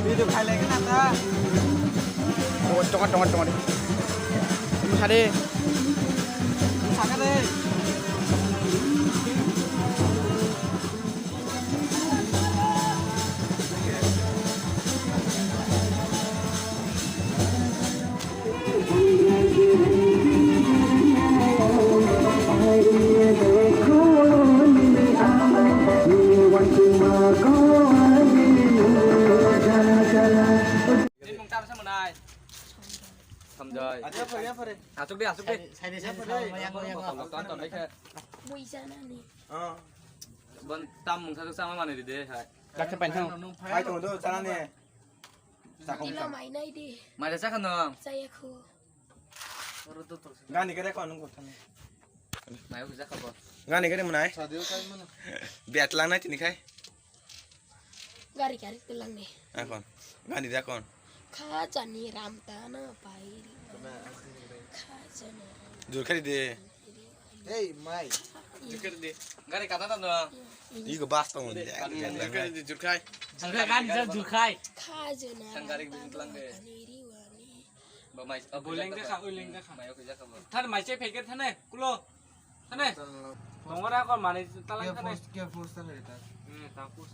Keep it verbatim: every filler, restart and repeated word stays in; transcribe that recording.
Video khai lai kana ta. Tongo, tongo, tongo, tongo. Sade. Saka de. Samjai. Asuk de, asuk de. Tonton, tonton, tonton, tonton. Mui janani. Bon tam mungsa sama mane de hai. Kacang panjang. Hai, tunggu dulu, sana nih. Tila mai nai di. Mai da sakha no. Saya khu. Gani kere ko nung kotha. Mai ku jakha bo. Gani kere munai. Sadio kai mano. Biat lang nai tini khai. Gari gari tulang ni. Akon. Gani da kon. Kha jani ram ta na pai. Kha jani. Jur khari de. Hey, mai. Jur khari de. Gari kata ta no. Iko bas tong de. Jur khari de, jur khai. Jur khai, gari jur khai. Kha jani. Sang gari ram ta bin tulang na de. Kani ri wani. Ba mai. Boleng de kha, uleng de kha. Mai ku jakha bo. Thar mai che pheke thane, kulo. Thane. Tongora ko mani talang thane. Ke post, ke post thane ta. Hmm, ta post.